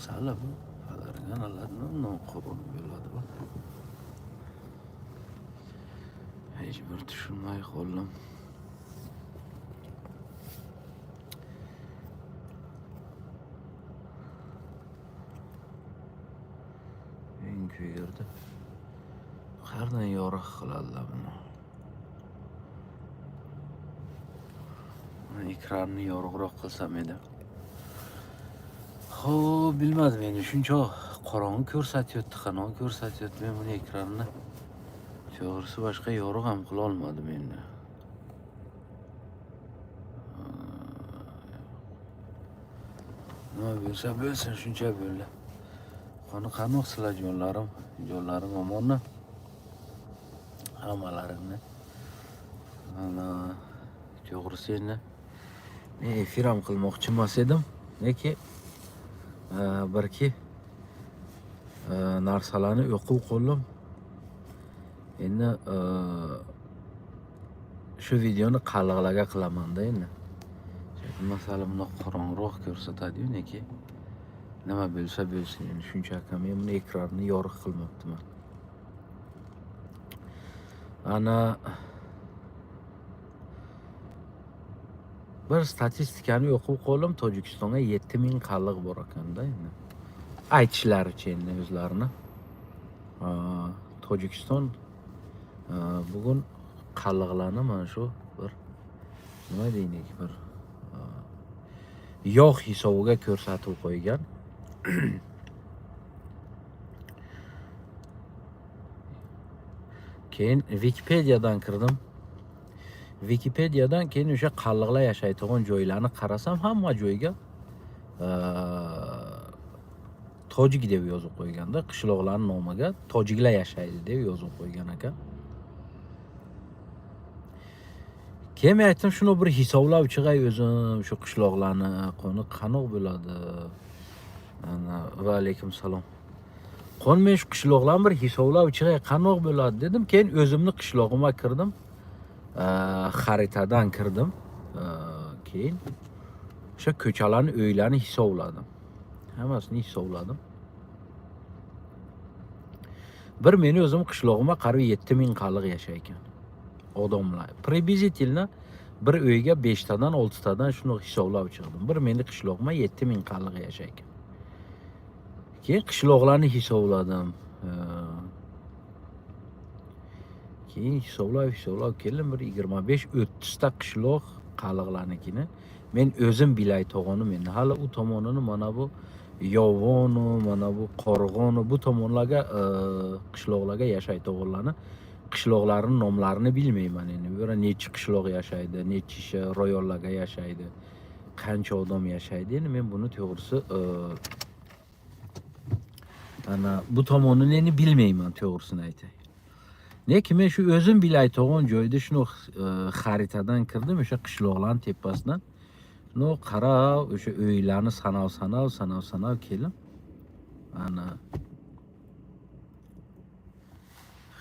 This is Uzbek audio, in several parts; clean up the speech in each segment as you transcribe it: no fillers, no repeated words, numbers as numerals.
Yoqsalar bu fonarlarni qorong'i bo'ladi bu. Hech bir tushunmay qoldim. Eng kuydirdi. Qayerdan yorug' qiladilar buni? Mana ekranni yorug'roq qilsam edi. Xo'p, bilmadim endi shuncha qorong'i ko'rsatyapti, qanaqa ko'rsatyapti. Men buni ekranni to'g'risi boshqa yorug' ham qila olmadim endi. Nima bo'lsa bo'lsin, shuncha bo'ldi. Qani qanoqsizlar jonlarim? Jonlarim omonmi? Hammalaringni. Mana to'g'risi endi men efir ham qilmoqchi emas edim, lekin birki narsalarni o'qib qoldim. Endi shu videoni qalliqlarga qilaman-da endi. Masalan, bundoq qorong'iroq ko'rsatadi-yu, lekin nima bo'lsa bo'lsin, endi shuncha men buni ekranni yorug' qilmabdiman. Ana bir statistikani o'qib qoldim, Tojikistonga 7000 qalliq bor ekanda endi. Aytishlaricha endi o'zlarini. Tojikiston bugun qalliqlarni mana shu bir nima deylik, bir yog' hisobiga ko'rsatib qo'ygan. Keyin Wikipedia'dan kirdim. Wikipedia'dan keyin o'sha qalliqlar yashaydigan joylarni qarasam, hamma joyga tojik deb yozib qo'yganda, qishloqlarning nomiga tojiklar yashaydi deb yozib qo'ygan ekan. Keyin men aytdim, shuni bir hisoblab chiqay o'zim, shu qishloqlarni qoni qanoq bo'ladi. Ana, va alaykum salom. Qon men shu qishloqlarni bir hisoblab chiqay, qanoq bo'ladi dedim. Keyin o'zimni qishlog'imga kirdim. Xaritadan kirdim. Keyin o'sha ko'chalarni, uylarni hisobladim. Hammasini hisobladim. Bir meni o'zim qishlog'imga qarib 7000 qalliq yashar ekan. Odamlar. Приблизительно bir uyga 5 tadan, 6 tadan shuni hisoblab chiqdim. Bir meni qishlog'imga 7000 qalliq yashar ekan. Keyin qishloqlarni hisobladim. Keyin hisoblab keldim, bir 25-30 ta qishloq qalliqlarnikini men o'zim bilay tog'onim endi. Hali u tomonini mana bu Yovonu, mana bu Qo'rg'onu, bu tomonlarga qishloqlarga yashaydiganlarni qishloqlarining nomlarini bilmayman endi. Bu yerda necha qishloq yashaydi, necha rayonlarga yashaydi, qancha odam yashaydi. Endi men buni to'g'risi ana bu tomonini endi bilmayman, to'g'risini aytay. Lekin men shu o'zim bilayotgan joyda shuni xaritadan kirdim, o'sha qishloqlarning tepasidan. No qarab, o'sha uylarni sanab keldim. Ana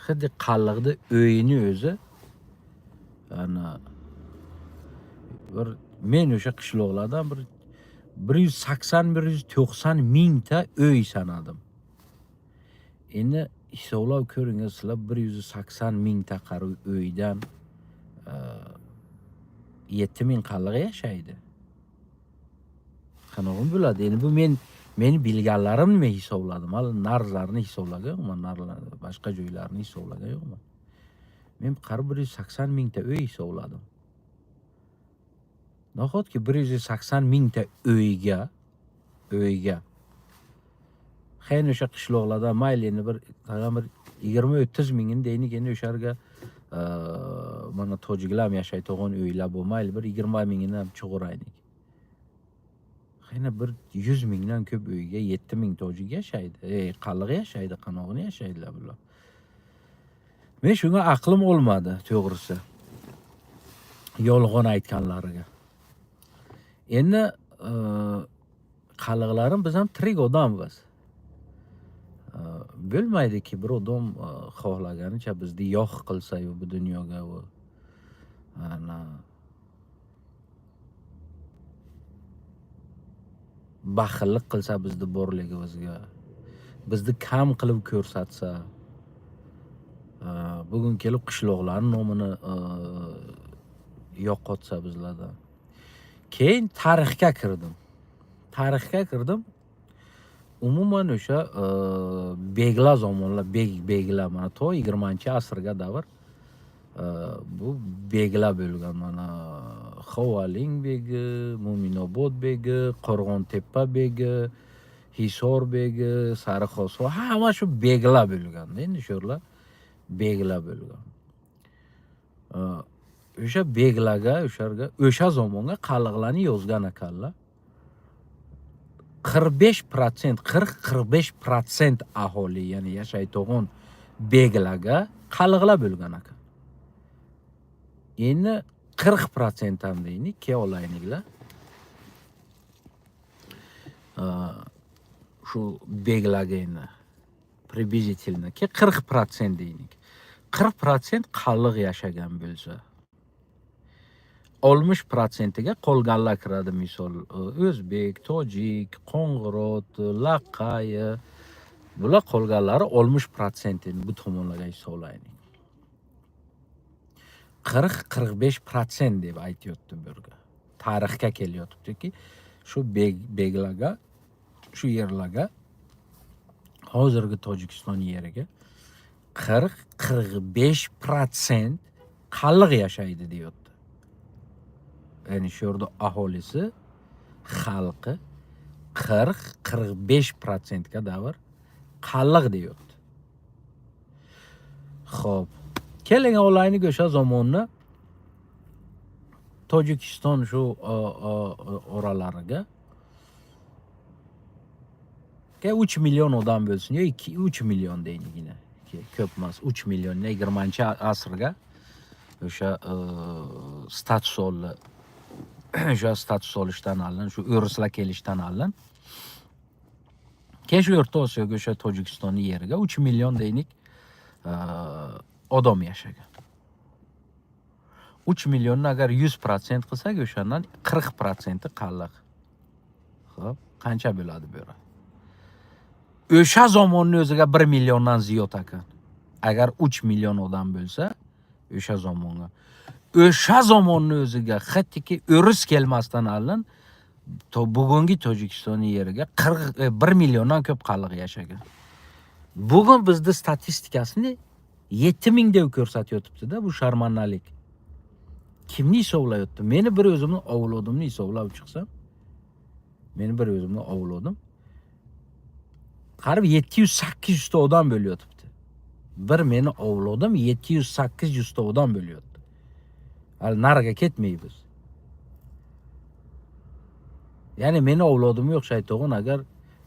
xuddi qalliqni uyini o'zi ana bir men o'sha qishloqlardan bir 180-190 mingta uy sanadim. Endi hisoblab ko'ring, sizlar 180 mingta qarib uydan 7000 qalliq yashaydi. Qanog'im bo'ladi? Endi bu meni bilganlarimni men hisobladim. Hali narxlarni hisoblagan yo'qman, narxlarni, boshqa joylarni hisoblagan yo'qman. Men qarib 180 mingta uy hisobladim. Nahotki 180 mingta uyga xayr o'sha qishloqlarda mayli endi bir tag'in bir 20-30 mingini deylik, endi o'sha yerga mana tojiklar ham yashaydigan uylar bu mayli bir 20 mingini ham chiqaraylik. Xayna bir 100 mingdan ko'p uyga 7000 tojik yashaydi. Qalliq yashaydi, qanog'ini yashaydilar bular. Men shunga aqlim olmadi, to'g'risi. Yolg'on aytganlariga. Endi qalliqlarim biz ham tirik odammiz. Bo'lmaydiki bir odam xohlaganicha bizni yo'q qilsa-yu bu dunyoga u ana Baxillik qilsa bizni borligimizga, bizni kam qilib ko'rsatsa, bugun kelib qishloqlarni nomini yo'qotsa bizlardan. Keyin tarixga kirdim. Tarixga kirdim. Umuman o'sha beglar zamonlar, beglar mana to 20-asrga davr bu beglar bo'lgan mana Xovaling begi, Mo'minobod begi, Qo'rg'ontepa begi, Hisor begi, Sariqoso, hamma shu beglar bo'lganda endi shu yerlar beglar bo'lgan. O'sha beglarga, o'shalarga o'sha zamonga qalliqlarni yozgan ekanlar. 45%, 40-45% aholi, ya'ni yashaydigan beglarga qalliqlar bo'lgan ekan. Endi 40% ham deylik, ke olayliklar. Shu beglarga endi приблизительно ke 40% deylik. 40% qalliq yashagan bo'lsa, 60%ga qolganlar kiradi, misol o'zbek, tojik, qo'ng'irot, laqay, bular qolganlari 60% endi bu tomonlarga hisoblaylik. 40-45% deb aytyapti bu yerga. Tarixga kelyaptiki, shu beglarga, shu yerlarga, hozirgi Tojikiston yeriga 40-45% qalliq yashaydi deyapti. Ya'ni shu yerda aholisi, xalqi 40-45% ga davr qalliq deyapti. Xo'p, keling olaylik o'sha zamonni Tojikiston shu oralariga. Ke 3 million odam bo'lsin, yo 2 3 million deylikina. Ko'p emas, 3 million 20-asrga o'sha status oldi. O'sha status olishdan oldin, shu o'rislar kelishdan oldin. Keyin shu O'rta Osiyoga, o'sha Tojikistonning yeriga 3 million deylik odam yashagan. 3 millionni agar 100% qilsak, o'shandan 40% qalliq. Xo'p, qancha bo'ladi bu yerda? O'sha zamonni o'ziga 1 milliondan ziyod ekan. Agar 3 million odam bo'lsa, o'sha zamonga. O'sha zamonni o'ziga hattiki o'ris kelmasdan oldin to bugungi Tojikistonning yeriga 41 milliondan ko'p qalliq yashagan. Bugun bizda statistikasini 7 ming deb ko'rsatyotibdi-da, bu sharmandalik. Kimni hisoblayapti? Meni bir o'zimni avlodimni hisoblab chiqsam, meni bir o'zimni avlodim qariyb 700-800 ta odam bo'lyotibdi. Bir meni avlodim 700-800 ta odam bo'lyapti. Hali nariga ketmaymiz. Ya'ni meni avlodimga o'xshaydigan agar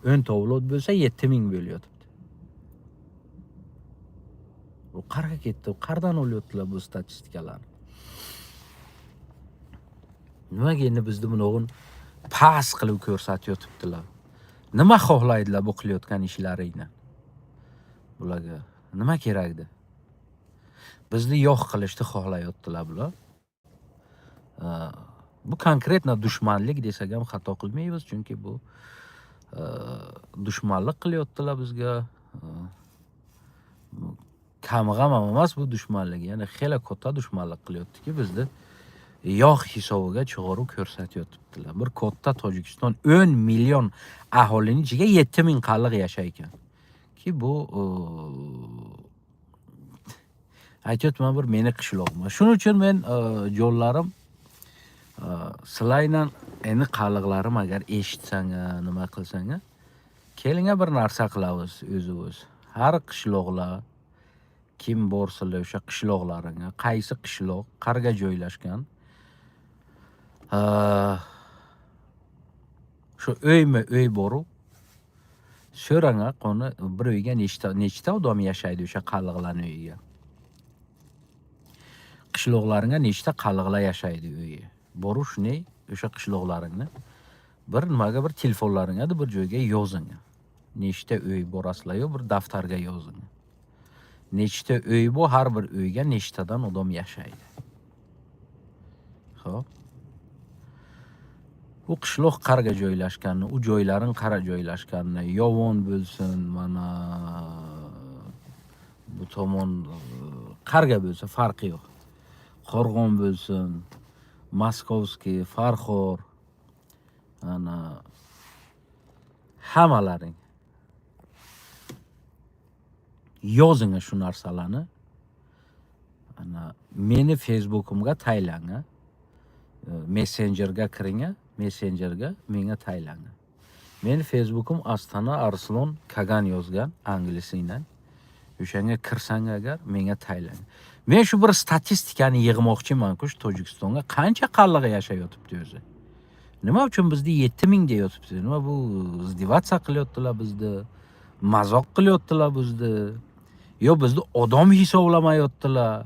10 ta avlod bo'lsa 7000 bo'lyotibdi. Bu qayerga ketdi? Qayerdan olyaptilar bu statistikalarni? Nimaga endi bizni bunog'in past qilib ko'rsatyotibdilar? Nima xohlaydilar bu qilayotgan ishlaringdan? Bularga nima kerakdi? Bizni yo'q qilishni xohlayotdilar bular. Bu конкретно dushmanlik desak ham xato qilmaymiz, chunki bu dushmanlik qilyaptilar bizga. Kamg'am ham emas bu dushmanlik, ya'ni xela katta dushmanlik qilyaptiki, bizni yo'q hisobiga chiqarib ko'rsatyaptilar. Bir katta Tojikiston 10 million aholining ichiga 7 ming qalliq yashar ekan. Ki bu aytyapman bir meni qishlog'im. Shuning uchun men yo'llarim sizlarla endi qalliqlarim agar eshitsang, nima qilsang, keling bir narsa qilamiz o'zimiz. Har qishloqlar kim borsalar o'sha qishloqlaringga, qaysi qishloq, qayerga joylashgan, shu uyma uy borib so'rang, qoni bir uyga nechta nechta odam yashaydi o'sha qalliqlarning uyiga. Qishloqlaringga nechta qalliqlar yashaydi uyi. Borib shunday o'sha qishloqlaringni bir nimaga bir telefonlaringga bir joyga yozing. Nechta uy borasizlar yo bir daftarga yozing. Nechta uy bu har bir uyga nechtadan odam yashaydi. Xo'p. U qishloq qayerga joylashganini, u joylaring qayerga joylashganini, Yovon bo'lsin, mana bu tomon qayerga bo'lsa farqi yo'q. Qo'rg'on bo'lsin, Moskovskiy, Farxor, ana hammalaring yozing shu narsalarni. Ana meni Facebook'imga taylang, Messengerga kiring, Messengerga menga taylang. Meni Facebook'im Astana Arslon Kagan yozgan inglizingdan. O'shanga kirsang agar menga taylang. Men shu bir statistikani yig'moqchiman-ku, shu Tojikistonga qancha qallig'i yashayotibdi o'zi. Nima uchun bizda 7000 deyotibdi? Nima bu издеваться qilyaptilar bizni? Mazoq qilyaptilar bizni? Yo bizni odam hisoblamayaptilar?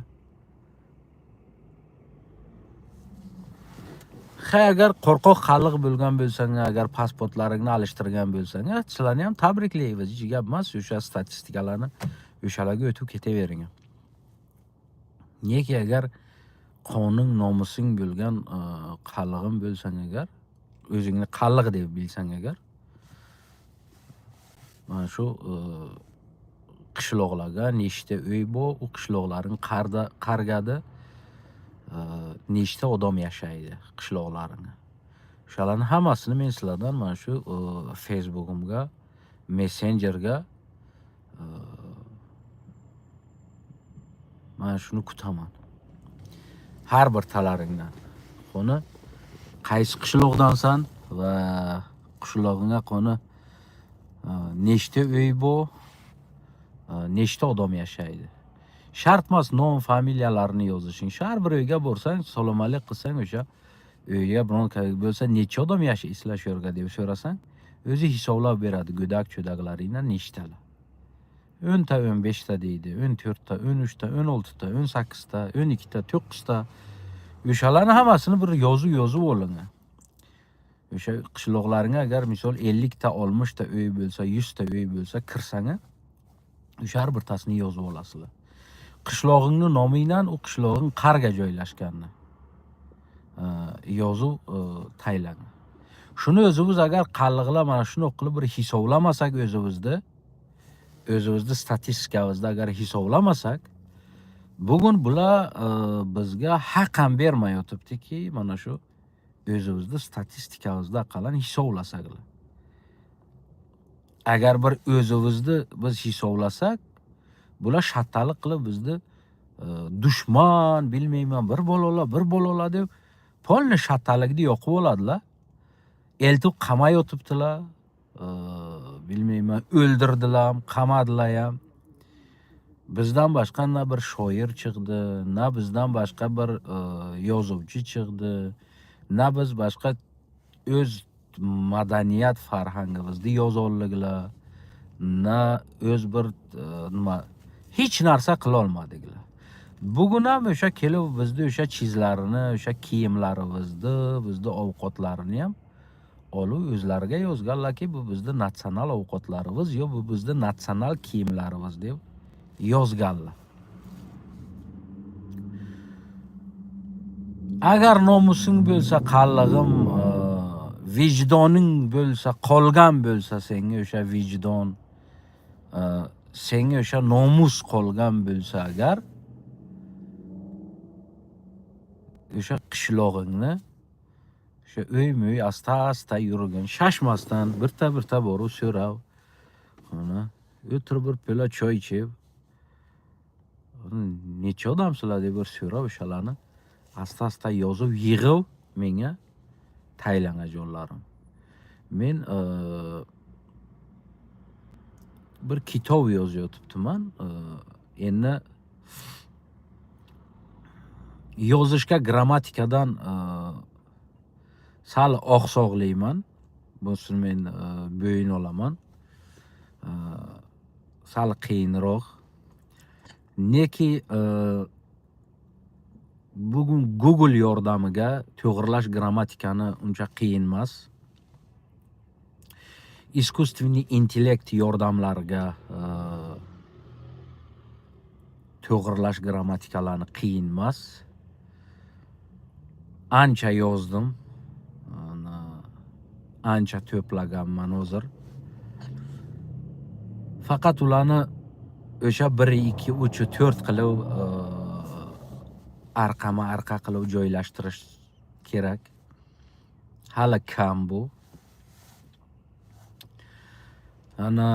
Ha, agar qo'rqoq qalliq bo'lgan bo'lsang, agar pasportlaringni alishtirgan bo'lsang, sizlarni ham tabriklaymiz. Hech gap emas, o'sha statistikalarni o'shalarga o'tib ketavering. Nega agar qoning, nomusing bo'lgan qallig'im bo'lsang agar, o'zingni qalliq deb bilsang agar, mana shu qishloqlarga nechta uy bor, u qishloqlaring qarda qargada nechta odam yashaydi qishloqlaringda. O'shalarni hammasini men sizlardan mana shu Facebook'imga, Messengerga mana shuni kutaman. Har bir talaringdan. Qoni qaysi qishloqdansan va qishlog'ingga qoni nechta uy bor, nechta odam yashaydi. Shart emas nom, familiyalarini yozishing. Har bir uyga borsang, salom alik qilsang, o'sha uyga biron bo'lsa necha odam yashaysizlar shu yerga deb so'rasang, o'zi hisoblab beradi go'dak cho'daklaringdan nechtalar. 10 ta, 15 ta deydi, 14 ta, 13 ta, 16 ta, 18 ta, 12 ta, 9 ta. O'shalarni hammasini bir yozib oling. O'sha qishloqlaringga agar misol 50 ta, 60 ta uy bo'lsa, 100 ta uy bo'lsa, kirsang, o'sha har birtasini yozib olasizlar. Qishlog'ingni nomidan u qishlog'ing qayerga joylashganini yozib taylang. Shuni o'zimiz agar qalliqlar mana shuni qilib bir hisoblamasak o'zimizni statistikamizda agar hisoblamasak, bugun bular bizga haq ham bermayotibdiki, mana shu o'zimizni statistikamizda aqallan hisoblasaklar. Agar bir o'zimizni biz hisoblasak, bular shattalik qilib bizni dushman, bilmayman, bir bolalar, bir bolalar deb polni shattalikni yoqib oladilar. Eltib qamayotibdilar. Bilmayman, o'ldirdilar ham, qamadilar ham. Bizdan boshqa na bir shoir chiqdi, na bizdan boshqa bir yozuvchi chiqdi, na biz boshqa o'z madaniyat farhangimizni yozoldilar, na o'z bir nima hech narsa qila olmadiklar. Bugun ham o'sha kelib bizni o'sha chizlarini, o'sha kiyimlarimizni, bizni ovqatlarini ham olib o'zlariga yozganlarki, bu bizni natsional ovqatlarimiz yo bu bizni natsional kiyimlarimiz deb yozganlar. Agar nomusing bo'lsa qallig'im, vijdoning bo'lsa, qolgan bo'lsa senga o'sha vijdon, senga o'sha nomus qolgan bo'lsa agar, o'sha qishlog'ingni o'sha uyma-uy asta-asta yurgin, shashmasdan birta-birta borib so'rab, mana o'tirib bir piyola choy ichib, necha odamsizlar deb bir so'rab o'shalarni asta-asta yozib yig'ib menga taylang ajonlarim. Men bir kitob yozayotibdiman. Endi yozishga grammatikadan sal oqsoqlayman. Bunisini men bo'yin olaman. Sal qiyinroq. Neki bugun Google yordamiga to'g'rilash grammatikani uncha qiyin emas. Искусственный intellekt yordamlariga to'g'rilash grammatikalarni qiyin emas. Ancha yozdim. Ana Ancha to'plaganman hozir. Faqat ularni o'sha 1, 2, 3, 4 qilib arqama arqa qilib joylashtirish kerak. Hali kam bu. Ana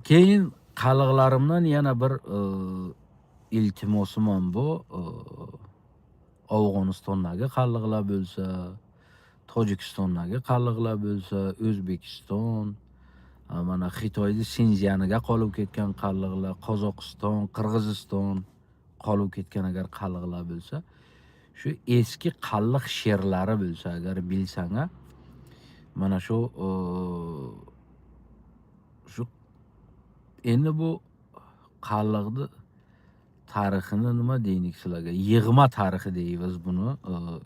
keyin qalliqlarimdan yana bir iltimosim ham bu. Afg'onistondagi qalliqlar bo'lsa, Tojikistondagi qalliqlar bo'lsa, O'zbekiston, mana Xitoyda Sinzyaniga qolib ketgan qalliqlar, Qozog'iston, Qirg'iziston qolib ketgan agar qalliqlar bo'lsa, shu eski qalliq she'rlari bo'lsa agar bilsang, mana shu shu endi bu qalliqni tarixini nima deylik sizlarga? Yig'ma tarixi deymiz buni.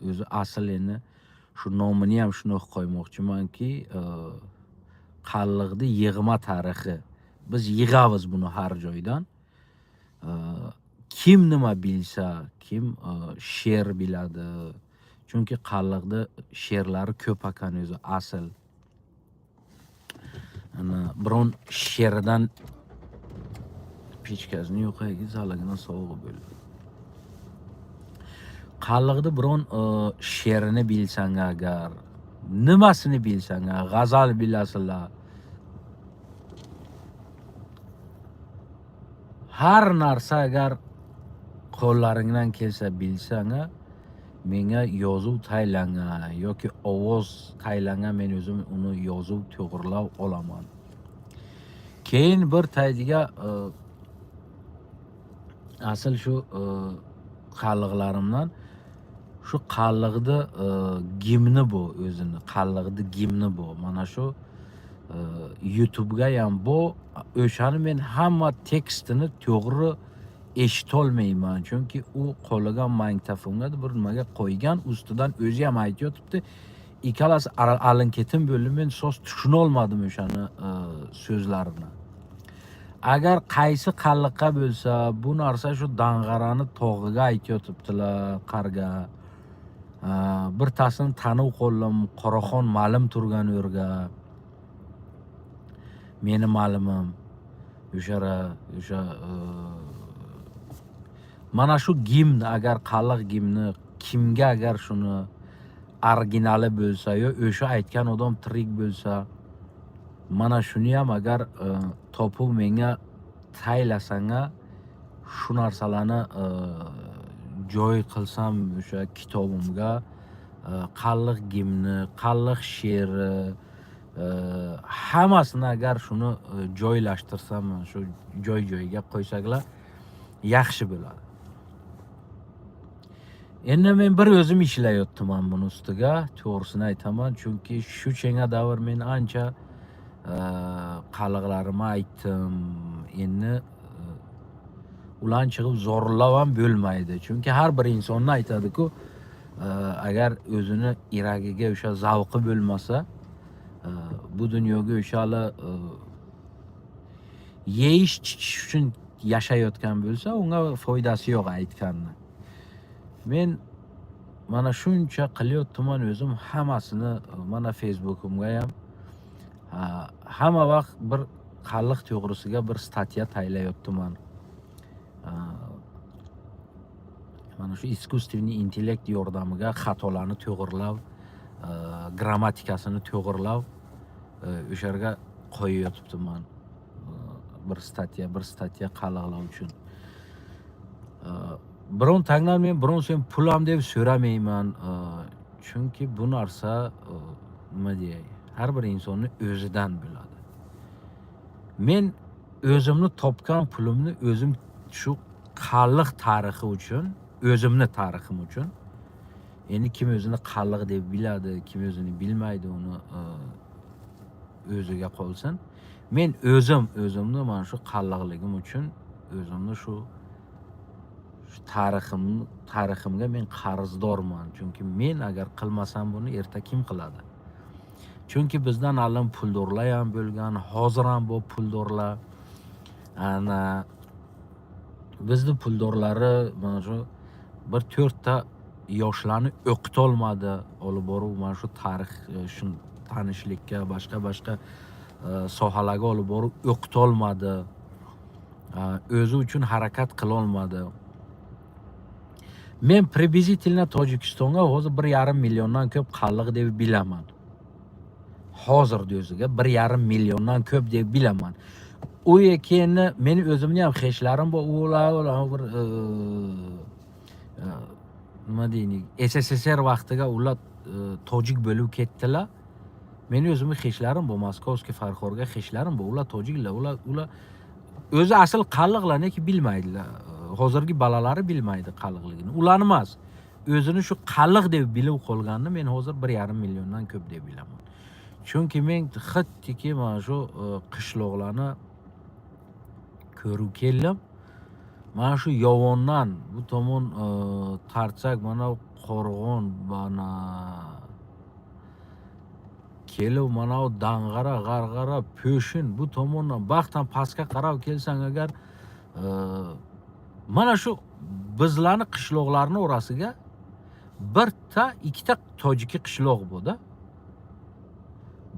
O'zi asl endi shu nomini ham shundoq qo'ymoqchimanki, qalliqni yig'ma tarixi. Biz yig'amiz buni har joydan. Kim nima bilsa, kim she'r biladi. Chunki qalliqni she'rlari ko'p ekan o'zi asl. Ana biron she'ridan pechkasini yoqaylik, salagina sovug'i bo'ldi. Qalliqni biron she'rini bilsang agar, nimasini bilsang, g'azal bilasizlar. Har narsa agar qo'llaringdan kelsa bilsang, menga yozuv taylanga yoki ovoz taylanga, men o'zim uni yozuv to'g'rilab olaman. Keyin bir taydiga asl shu qalliqlarimdan shu qalliqni gimni bu o'zini, qalliqni gimni bu. Mana shu YouTube'ga ham bu o'shani men hamma tekstini to'g'ri eshitolmayman, chunki u qo'liga magnitofonga bir nimaga qo'ygan, ustidan o'zi ham aytayotibdi. Ikkalasi alin ketin bo'ldi, men so'z tushunolmadim o'shani so'zlarini. Agar qaysi qalliqqa bo'lsa, bu narsa shu Dang'arani tog'iga aytayotibdilar, qarga. Bir tasini tanib qoldim, Qoraxon ma'lum turgan o'rga. Meni ma'lumim o'shara o'sha mana shu gimn, agar qalliq gimni kimga agar shuni originali bo'lsa yo o'sha aytgan odam tirik bo'lsa, mana shuni ham agar topib menga taylasanga, shu narsalarni joy qilsam o'sha kitobimga, qalliq gimni, qalliq she'ri, hammasini agar shuni joylashtirsam, shu joy joyiga qo'ysaklar yaxshi bo'ladi. Endi men bir o'zim ishlayotdim buni ustiga, to'g'risini aytaman, chunki shu chenga davr men ancha qalliqlarimni aytdim. Endi ularni chiqib zo'rlab ham bo'lmaydi. Chunki har bir insonni aytadi-ku, agar o'zini iragiga o'sha zavqi bo'lmasa, bu dunyoga o'sha hali yeyish ichish uchun yashayotgan bo'lsa, unga foydasi yo'q aytganni. Men mana shuncha qilyaptiman o'zim hammasini, mana Facebook'imga ham hamma vaqt bir qalliq to'g'risiga bir statya taylayaptiman. Mana shu искусственный intellekt yordamiga xatolarni to'g'irlab, grammatikasini to'g'irlab, o'sha yerga qo'yyotibdiman. Bir statya, bir statya qalliqlar uchun. Biron tangdan men biron so'm pul ham deb so'ramayman. Chunki bu narsa nima deyay, har bir insonni o'zidan bo'ladi. Men o'zimni topgan pulimni o'zim shu qalliq tarixi uchun, o'zimni tarixim uchun, endi kim o'zini qalliq deb biladi, kim o'zini bilmaydi, uni o'ziga qolsin. Men o'zim o'zimni mana shu qalliqligim uchun o'zimni shu tariximga men qarzdorman. Chunki men agar qilmasam buni erta kim qiladi? Chunki bizdan oldin puldorlar ham bo'lgan, hozir ham bu puldorlar. Ana bizni puldorlari mana shu bir to'rtta Yoshlarni o'qitolmadi, olib borib mana shu tarix, shu tanishlikka, boshqa boshqa sohalarga olib borib o'qitolmadi, o'zi uchun harakat qilolmadi. Men приблизительно Tojikistonga hozir 1,5 milliondan ko'p qalliq deb bilaman. Hozirni o'ziga 1,5 milliondan ko'p deb bilaman. U keyin meni o'zimni ham xeshlarim bor, ular bir nima deylik, СССР vaqtiga ular tojik bo'lib ketdilar. Meni o'zimni xeshlarim bor, Московский, Farxorga xeshlarim bor, ular tojiklar. Ular o'zi asl qalliqlar, lekin bilmaydilar. Hozirgi bolalari bilmaydi qalliqligini. Ularni emas, o'zini shu qalliq deb bilib qolganini men hozir 1,5 milliondan ko'p deb bilaman, chunki men xattiki mana shu qishloqlarni ko'rib keldim. Mana shu Yovondan bu tomon tortsak, mana Qo'rg'on, mana kelib, mana bu Dang'ara, G'arg'ara, Po'shin, bu tomondan baxtdan pastga qarab kelsang agar, mana shu bizlarni qishloqlarni orasiga birta ikkita tojiki qishloq bu-da.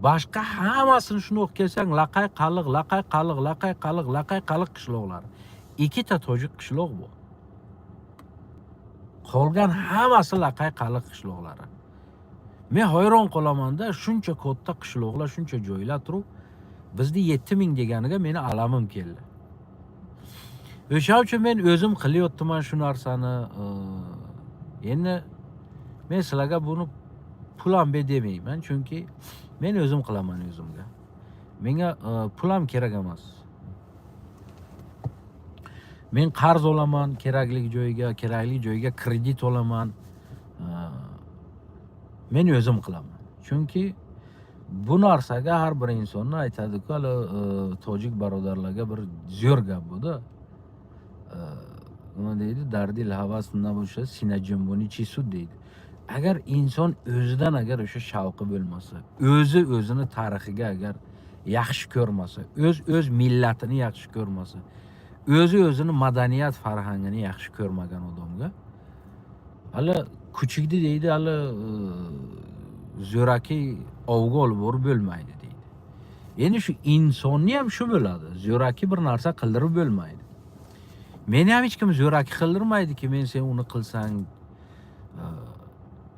Boshqa hammasini shuni kelsang, laqay qalliq, laqay qalliq, laqay qalliq, laqay qalliq qishloqlari. Ikkita tojik qishloq bu, qolgan hammasi laqay qalliq qishloqlari. Men hayron qolamanda, shuncha katta qishloqlar, shuncha joylar turib, bizni 7000 deganiga meni alamim keldi. O'sha uchun men o'zim qilyaptiman shu narsani. Endi men sizlarga buni pul ham ber demayman, chunki men o'zim qilaman o'zimga. Menga pul ham kerak emas. Men qarz olaman kerakli joyga, kerakli joyga kredit olaman. Men o'zim qilaman, chunki bu narsaga har bir insonni aytadiku, hali tojik birodarlarga bir zo'r gap buda. Nima deydi? Дар дил ҳавас набошад, сина ҷунбонӣ чӣ суд deydi. Agar inson o'zidan agar o'sha shavqi bo'lmasa, o'zi o'zini tarixiga agar yaxshi ko'rmasa, o'z millatini yaxshi ko'rmasa, o'zi o'zini madaniyat farhangini yaxshi ko'rmagan odamga hali kuchukni deydi, hali zo'raki ovga olib borib bo'lmaydi deydi. Endi shu insonni ham shu bo'ladi, zo'raki bir narsa qildirib bo'lmaydi. Meni ham hech kim zo'raki qildirmaydiki, men sen uni qilsang.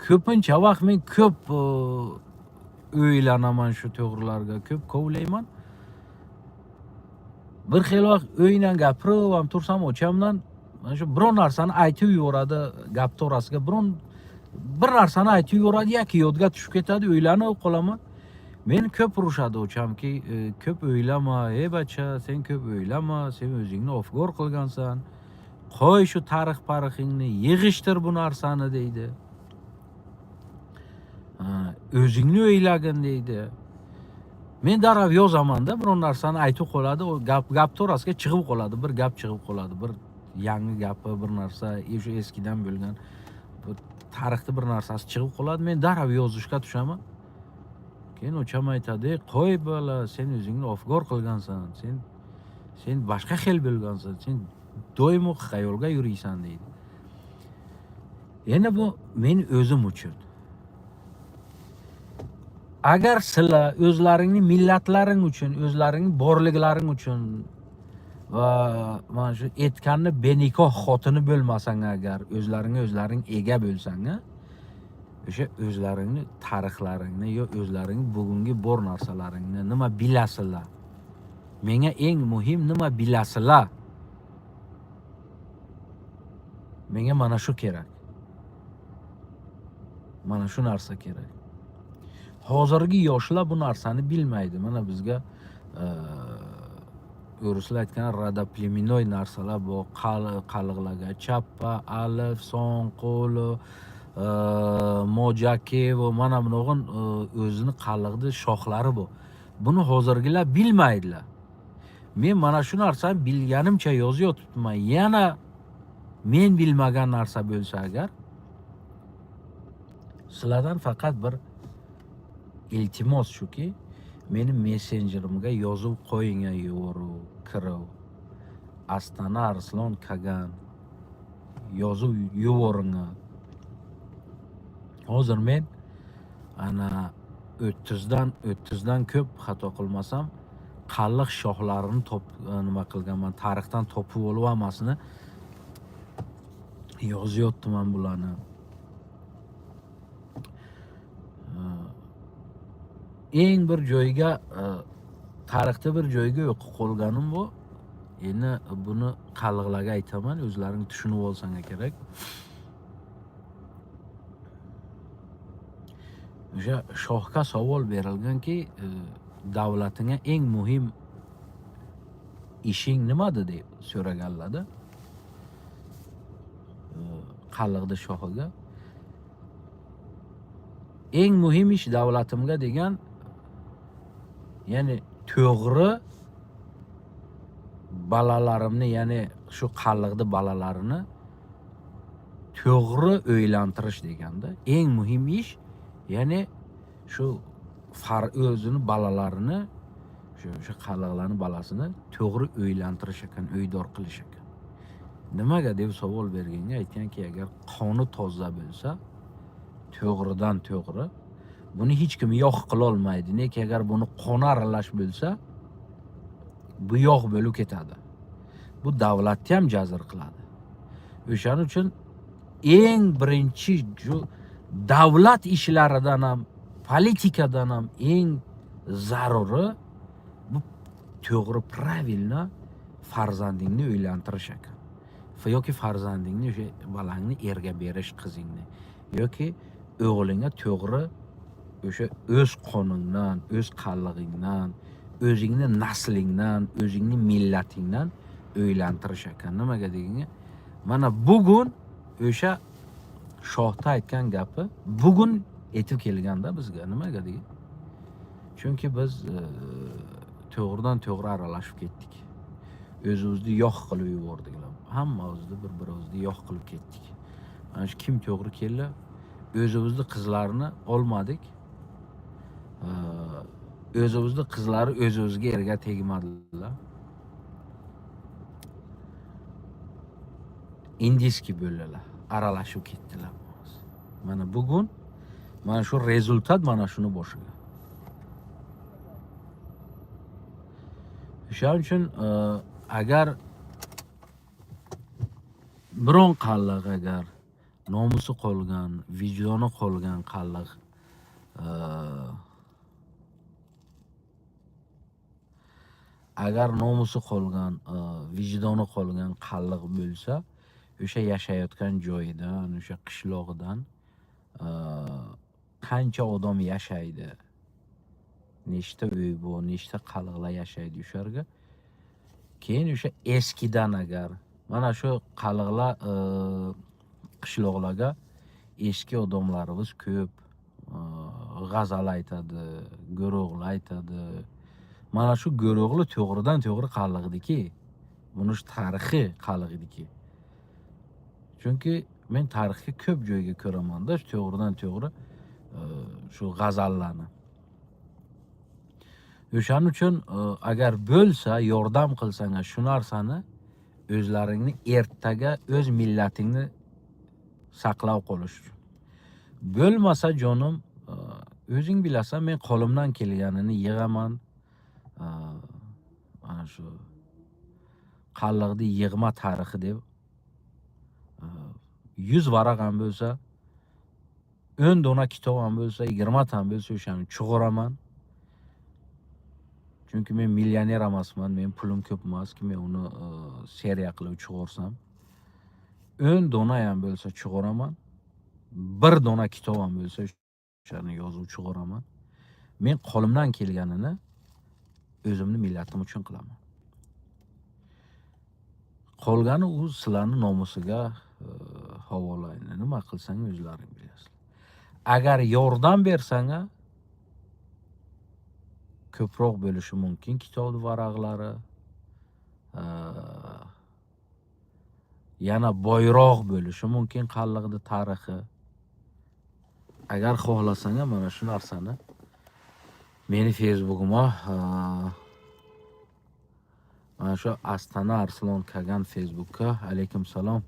Ko'pincha vaqt men ko'p o'ylanaman shu to'g'rilarga, ko'p kovlayman. Bir xil vaqt o'ynan gapirib ham tursam, ochamdan mana shu biron narsani aytib yuboradi, gapni orasiga biron bir narsani aytib yuboradi yoki yodga tushib ketadi, o'ylanib qolaman. Meni ko'p urishadi ochamki, ko'p o'ylama, ey bacha, sen ko'p o'ylama, sen o'zingni ofgor qilgansan, qo'y shu tarix parixingni, yig'ishtir bu narsani deydi. Ha, o'zingni o'ylagin deydi. Men darrov yozamanda, biron narsani aytib qoladi, u gap gapni orasiga chiqib qoladi, bir gap chiqib qoladi, bir yangi gapi, bir narsa, o'sha eskidan bo'lgan bu tarixda bir narsasi chiqib qoladi, men darrov yozishga tushaman. Keyin ocham aytadi: "Ey, qo'y bola, sen o'zingni ofgor qilgansan, sen boshqa xil bo'lgansan, sen doimo xayolga yuriysan" deydi. Endi bu men o'zim uchun. Agar sizlar o'zlaringni millatlaring uchun, o'zlaringni borliklaring uchun va mana shu aytganni benikoh xotini bo'lmasang agar, o'zlaringga o'zlaring ega bo'lsang, o'sha o'zlaringni tarixlaringni yo o'zlaring bugungi bor narsalaringni nima bilasizlar? Menga eng muhim nima bilasizlar? Menga mana shu kerak. Mana shu narsa kerak. Hozirgi yoshlar bu narsani bilmaydi. Mana bizga o'rislar aytgan родоплеменной narsalar bu, qalliqlarga chappa, alif, sonqul, mojakevo, mana bunog'in o'zini qalliqni shoxlari bu. Buni hozirgilar bilmaydilar. Men mana shu narsani bilganimcha yozyotibman. Yana men bilmagan narsa bo'lsa agar, sizlardan faqat bir iltimos shuki, meni messenjerimga yozib qo'ying, yuborib, kirib. Astana Arslon Kagan yozib yuboring. Hozir men ana 30dan ko'p, xato qilmasam, qalliq shoxlarini top nima qilganman, tarixdan topib olib hammasini yozyapman bularni. Eng bir joyga, tarixda bir joyga o'qib qolganim bu. Endi buni qalliqlarga aytaman, o'zlaring tushunib olsanglar kerak. O'sha shohga savol berilganki, davlatingga eng muhim ishing nimada deb so'raganlarda. Qalliqda shohiga eng muhim ish davlatimga degan, ya'ni to'g'ri bolalarimni, ya'ni shu qalliqni bolalarini to'g'ri uylantirish deganda eng muhim ish, ya'ni shu o'zini bolalarini, o'sha qalliqlarni bolasini to'g'ri uylantirish ekan, uydor qilish ekan. Nimaga deb savol berganga aytganki, agar qoni toza bo'lsa, to'g'ridan to'g'ri, buni hech kim yo'q qila olmaydi. Lekin agar buni qoni aralash bo'lsa, bu yo'q bo'lib ketadi. Bu davlatni ham jazr qiladi. O'shaning uchun eng birinchi davlat ishlaridan ham, politikadan ham eng zaruri bu to'g'ri, правильно farzandingni uylantirish ekan. Yoki farzandingni, o'sha bolangni erga berish, qizingni yoki o'g'lingga to'g'ri o'sha o'z qoningdan, o'z qallig'ingdan, o'zingni naslingdan, o'zingni millatingdan uylantirish ekan. Nimaga deganga, mana bugun o'sha shohda aytgan gapi bugun etib kelganda bizga. Nimaga degan? Chunki biz to'g'ridan to'g'ri aralashib ketdik. O'zimizni yo'q qilib yubordik. Hammamizni bir-birimizni yo'q qilib ketdik. Mana shu kim to'g'ri keldi? O'zimizni qizlarni olmadik. O'zimizni qizlari o'zimizga erga tegmadilar. Indiski bo'ldilar, aralashib ketdilar. Mana bugun mana shu rezultat mana shuni boshiga. O'shaning uchun agar biron qalliq, agar nomusi qolgan, vijdoni qolgan qalliq, agar nomusi qolgan, vijdoni qolgan qalliq bo'lsa, o'sha yashayotgan joyidan, o'sha qishlog'idan qancha odam yashaydi, nechta uy bu, nechta qalliqlar yashaydi o'sha yerga. Keyin o'sha eskidan agar mana shu qalliqlar, qishloqlarga eski odamlarimiz ko'p, g'azal aytadi, Go'ro'g'li aytadi. Mana shu Go'ro'g'li to'g'ridan to'g'ri qalliqdiki. Buni shu tarixi qalliqdiki. Chunki men tarixga ko'p joyga ko'ramanda, shu to'g'ridan to'g'ri shu g'azallarni. O'shaning uchun agar bo'lsa, yordam qilsang shu narsani, o'zlaringni ertaga o'z millatingni saqlab qolish uchun. Bo'lmasa jonim, o'zing bilasan, men qo'limdan kelganini yig'aman. Mana shu qalliqni yig'ma tarixi deb 100 varaq ham bo'lsa, 10 dona kitob ham bo'lsa, 20 ta ham bo'lsa o'shani chug'uraman. Chunki men millioner emasman, men pulim ko'p emaski, men uni seriya qilib chiqarsam. 10 dona ham bo'lsa chiqaraman. 1 dona kitob ham bo'lsa o'shani yozib chiqaraman. Men qo'limdan kelganini o'zimni millatim uchun qilaman. Qolgani u sizlarning nomusiga havola. Nima qilsang o'zlaring bilasizlar. Agar yordam bersang, ko'proq bo'lishi mumkin kitob varaqlari, yana boyroq bo'lishi mumkin qalliqni tarixi. Agar xohlasang mana shu narsani meni Facebook'ima, mana shu Astana Arslon Kagan Facebookka, alaykum salom,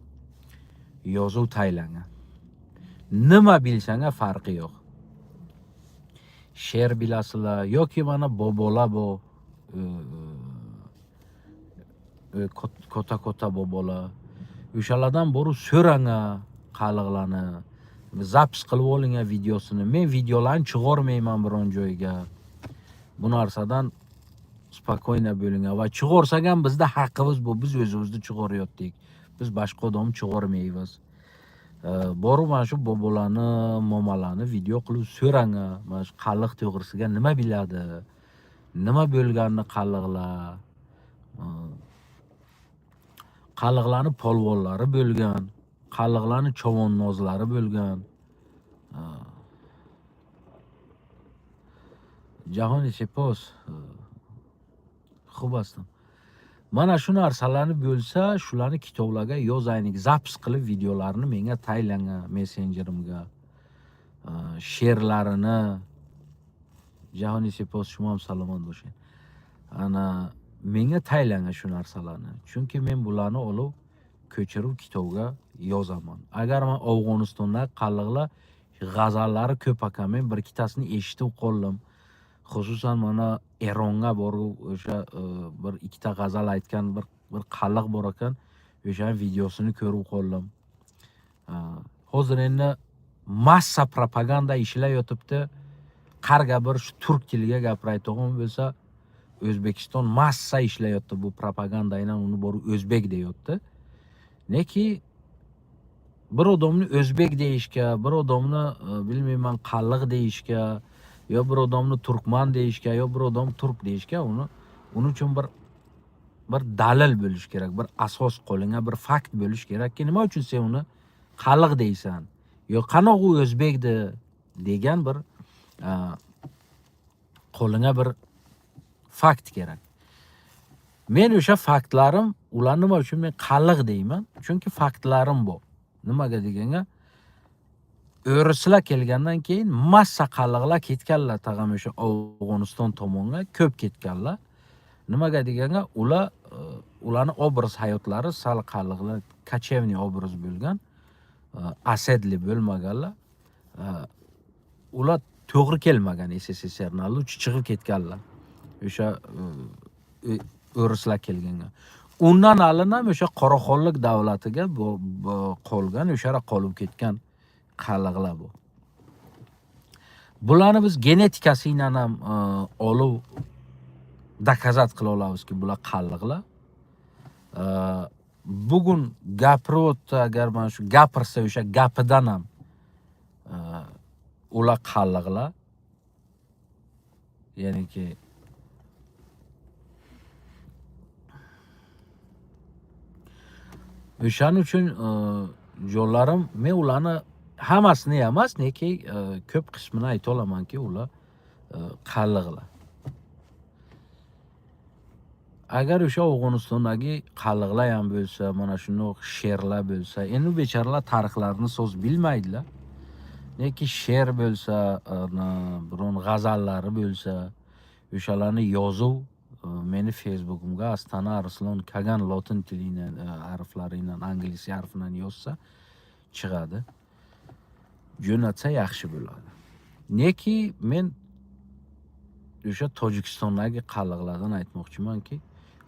yozuv taylangan. Nima bilsang farqi yo'q. She'r bilasizlar yoki mana bobolar bu katta-katta bobolar. O'shalardan borib so'rang qalliqlarni. Zapis qilib oling videosini. Men videolarni chiqarmayman biron joyga. Bu narsadan спокойно bo'ling va chiqarsak ham bizda haqqimiz bu. Biz o'zimizni chiqarayotdik. Biz boshqa odamni chiqarmaymiz. Borib mana shu bobolarni, momalarni video qilib so'rang, mana shu qalliq to'g'risiga nima biladi? Nima bo'lganini qalliqlar? Qalliqlarni polvonlari bo'lgan, qalliqlarni chovonnozlari bo'lgan. Jahoni sepos. Xub aslam. Mana shu narsalarni bo'lsa, shularni kitoblarga yozaylik, zapis qilib videolarni menga taylang messenjerimga. She'rlarini Jahoni sepos, shu ham salomat bo'ling. Ana menga taylang shu narsalarni. Chunki men bularni olib ko'chirib kitobga yozaman. Agar men Afg'onistonda qalliqlar g'azallari ko'p ekan, men bir ikkitasini eshitib qoldim. Xususan mana Eronga borib o'sha bir ikkita g'azal aytgan bir qalliq bor ekan, o'sha videosini ko'rib qoldim. Hozir endi massa propaganda ishlayotibdi. Qarga bir shu turk tiliga gapirayotgan bo'lsa, O'zbekiston massa ishlayotdi bu propaganda bilan, uni borib o'zbek deyotdi. Neki bir odamni o'zbek deyishga, bir odamni bilmayman qalliq deyishga, yo bir odamni turkman deyishga, yo bir odam turk deyishga uni uchun bir dalil bo'lish kerak, bir asos qo'lingga bir fakt bo'lish kerakki, nima uchun sen uni qalliq deysan? Yo qanoq u o'zbekdi degan bir qo'lingga bir fakt kerak. Men o'sha faktlarim, ular nima uchun men qalliq deyman? Chunki faktlarim bor. Nimaga deganga, o'rislar kelgandan keyin massa qalliqlar ketganlar, tag'am o'sha Afg'oniston tomonga ko'p ketganlar. Nimaga deganga, ular ularni obraz hayotlari sal qalliqlar, kachevniy obraz bo'lgan, asedli bo'lmaganlar. Ular to'g'ri kelmagan SSSRni, chiqib ketganlar. O'sha o'rislar kelganga. Undan oldin ham o'sha Qoraxonlik davlatiga qolgan, o'sha qolib ketgan qalliqlar bu. Bularni biz genetikasi bilan ham olib dokazat qila olamizki, bular qalliqlar. Bugun gapiryapti, agar mana shu gapirsa o'sha gapidan ham ular qalliqlar. Ya'niki o'shaning uchun jo'llarim, men ularni hammasini emas, lekin ko'p qismini ayta olamanki, ular qalliqlar. Agar o'sha Afg'onistondagi qalliqlar ham bo'lsa, mana shunday she'rlar bo'lsa, endi bechoralar tarixlarni so'z bilmaydilar. Lekin she'r bo'lsa, biron g'azallari bo'lsa, o'shalarni yozuv meni Facebook'imga Astana Arslon Kagan lotin tilidan harflari bilan, ingliz harfidan yozsa chiqadi. Jo'natsa yaxshi bo'ladi. Neki men o'sha Tojikistondagi qalliqlardan aytmoqchimanki,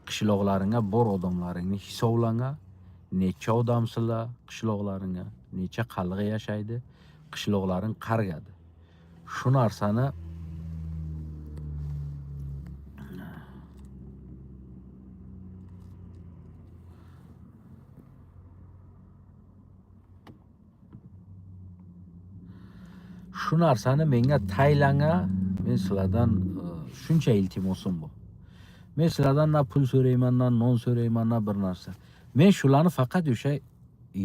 qishloqlaringga bor odamlaringni hisoblanga, necha odamsizlar qishloqlaringga, necha qalliq yashaydi, qishloqlaring qargadi. Shu narsani menga taylanga, men sizlardan shuncha iltimosim bu. Men sizlardan na pul so'rayman, na non so'rayman, na bir narsa. Men shularni faqat o'sha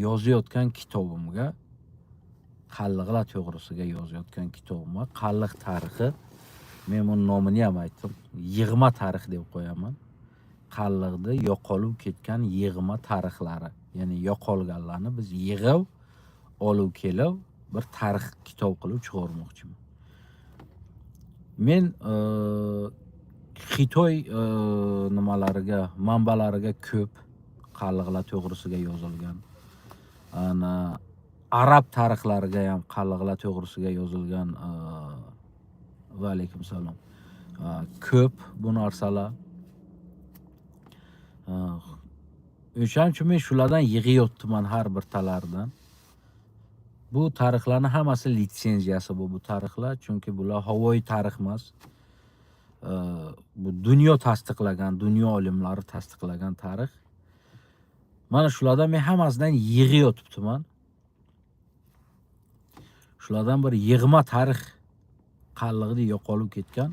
yozayotgan kitobimga, qalliqlar to'g'risiga yozayotgan kitobimga, qalliq tarixi, men buni nomini ham aytdim, yig'ma tarix deb qo'yaman. Qalliqda yo'qolib ketgan yig'ma tarixlari, ya'ni yo'qolganlarni biz yig'ib olib kelib bir tarix kitob qilib chiqarmoqchiman. Men Xitoy nimalariga, manbalariga ko'p qalliqlar to'g'risiga yozilgan. Ana Arab tarixlariga ham qalliqlar to'g'risiga yozilgan, va alaykum salom, ko'p bu narsalar. O'shaning uchun men shulardan yig'iyotdiman har bir talaridan. Bu tarixlarning hammasi litsenziyasi bu tarixlar, chunki bular havoyi tarix emas. Bu dunyo tasdiqlagan, dunyo olimlari tasdiqlagan tarix. Mana shulardan men hammasidan yig'iyotibdiman. Shulardan bir yig'ma tarix qallig'ida yo'qolib ketgan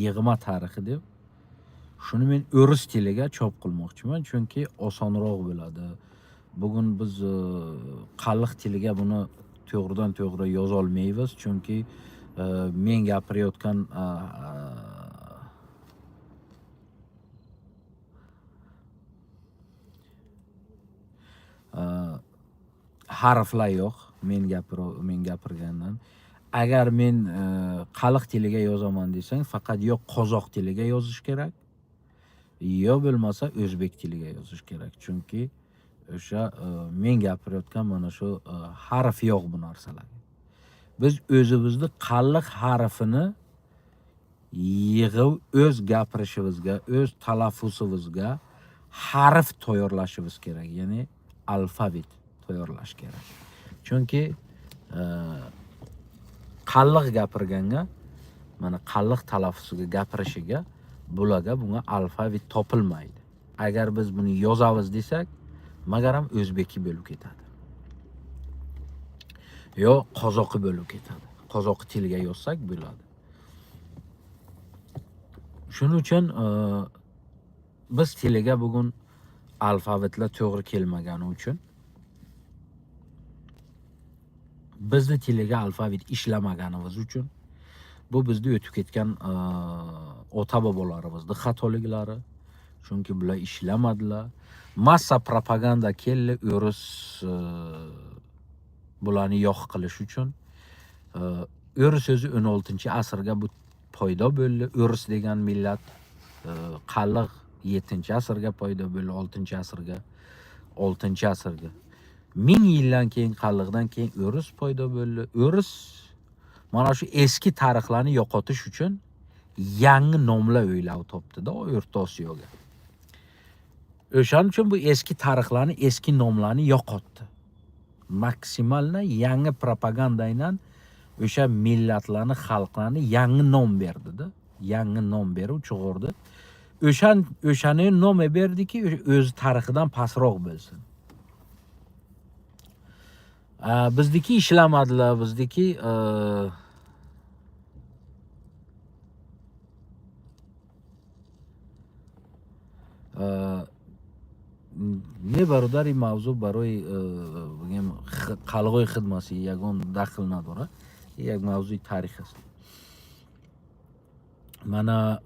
yig'ma tarixi deb shuni men o'ris tiliga chop qilmoqchiman, chunki osonroq bo'ladi. Bugun biz qalliq tiliga buni to'g'ridan to'g'ri yozolmaymiz, chunki men gapirayotgan harflar yo'q men gapirgandan. Agar men qalliq tiliga yozaman desang, faqat yo qozoq tiliga yozish kerak, yo bo'lmasa o'zbek tiliga yozish kerak. Chunki o'sha men gapirayotgan mana shu harf yo'q bu narsalarga. Biz o'zimizni qalliq harfini yig'ib o'z gapirishimizga, o'z talaffuzimizga harf tayyorlashimiz kerak, ya'ni alfabet tayyorlash kerak. Chunki qalliq gapirganga, mana qalliq talaffuziga gapirishiga bularga bunga alfabet topilmaydi. Agar biz buni yozamiz desak, magaram o'zbeki bo'lib ketadi. Yo qozoqi bo'lib ketadi. Qozoq tiliga yozsak bo'ladi. Shuning uchun biz tiliga bugun alfabetlar to'g'ri kelmagani uchun, bizni tiliga alfabet ishlamaganimiz uchun, bu bizni o'tib ketgan ota bobolarimizni xatoliklari, chunki bular ishlamadilar. Massa propaganda keldi o'ris bularni yo'q qilish uchun. O'ris o'zi 16-asrga bu paydo bo'ldi. O'ris degan millat qalliq 7-asrga paydo bo'ldi, 6-asrga, 6-asrga. 1000 yildan keyin qalliqdan keyin o'ris paydo bo'ldi. O'ris mana shu eski tarixlarni yo'qotish uchun yangi nomlar o'ylab topdi-da O'rta Osiyoga. O'shaning uchun bu eski tarixlarni, eski nomlarni yo'qotdi. Maksimalni yangi propaganda bilan o'sha millatlarni, xalqlarni yangi nom berdi-da. Yangi nom berib chiqardi. O'shani nom berdiki, o'z tarixidan pastroq bo'lsin. Bizniki ishlamadilar, bizniki ne бародар, ин мавзӯъ барои бигем қалғои хидмаси ягон дахл надорад. Як мавзӯи таърих аст. Мана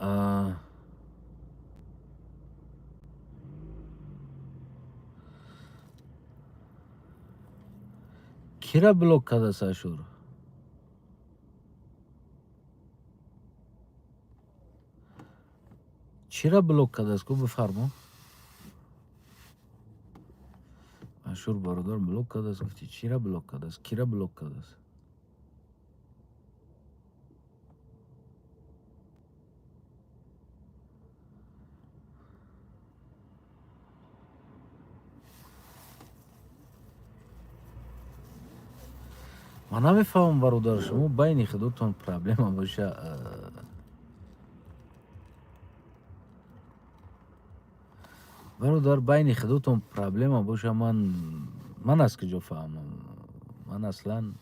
кира блок кардааст Ашур? Чира блок кардааст? Ку бифармо. Ашур бародар блок кардааст, гуфти чира блок кардааст? Кира блок кардааст? Ман намефаҳмам бародар, шумо байни худотон проблема боша. Бародар, байни худотон проблема боша, ман аз куҷо фаҳмам? Ман аслан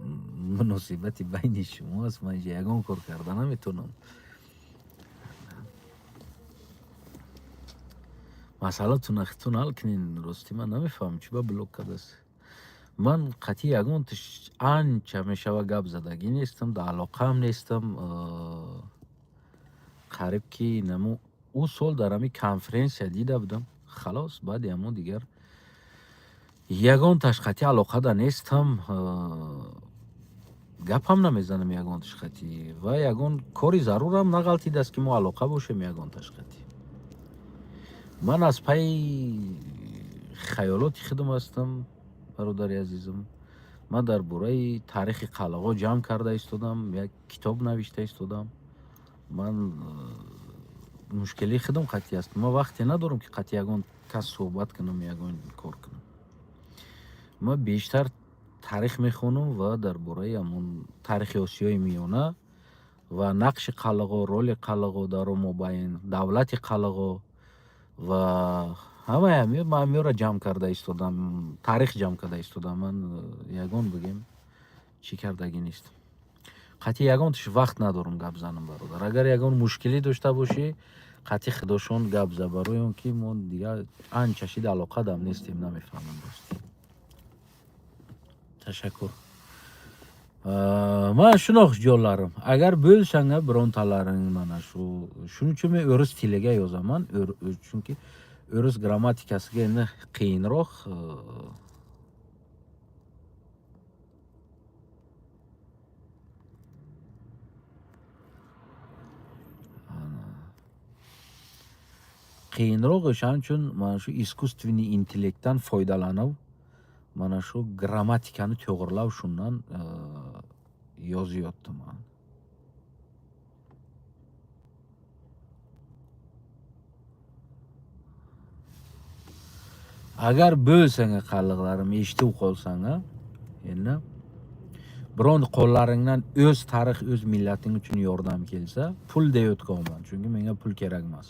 муносибати байни шумо аст, ман инҷа ягон кор карда наметавонам. Масъалатон худтон ҳал кунед. Рости ман намефаҳмам чӣ ба блок кардааст. Ман қатъи ягон анча мешава гап задагӣ нестам, дар алоқаам нестам. Қариб ки наму ӯ сол дар ҳамин конференсия дида будам. Халос, баъди ҳамон дигар ягонташ қатъи алоқада нестам. Гапам намезанам ягонташ қатъи ва ягон кори зарурам нағалтидааст ки мо алоқа бошем ягонташ қатъи. Ман аз пайи хаёлоти худам ҳастам. Бародари азизам, ман дар бораи таърихи қалъаҳо ҷамъ карда истодам, як китоб навишта истодам. Ман мушкилии худам қатъӣ аст. Ман вақте надорам, ки қатъи ягон кас суҳбат кунам, ягон кор кунам. Ман бештар таърих мехонам ва дар бораи ҳамон таърихи Осиёи Миёна ва нақши қалъаҳо, роли қалъаҳо дар мобайн, давлати қалъаҳо ва ҳамаи ҳамин, ман ҳаминро ҷамъ карда истодам, таърих ҷамъ карда истодам. Ман ягон, бигем, чӣ кардагӣ нестам. Қатъи ягон тиш вақт надорам гап занам, бародар. Агар ягон мушкилӣ дошта бошӣ, қатъи худошон гап за, барои он ки мо дигар анча шид алоқадам нестем, намефаҳмам рост. Ташаккур. Mana shunaqa, jonlarim, agar bo'lsanglar birontalaring, mana shu, shuning uchun men o'ris tiliga yozaman, chunki o'ris grammatikasiga endi qiyinroq. Qiyinroq, o'shaning uchun mana shu искусственный intellektdan foydalanib, mana shu grammatikani to'g'irlab, shundan yozyaptim man. Agar bo'lsang, qalliqlarim, eshitib qolsang, endi biron qo'llaringdan o'z tarix, o'z millating uchun yordam kelsa, pul deyotganman, chunki menga pul kerak emas.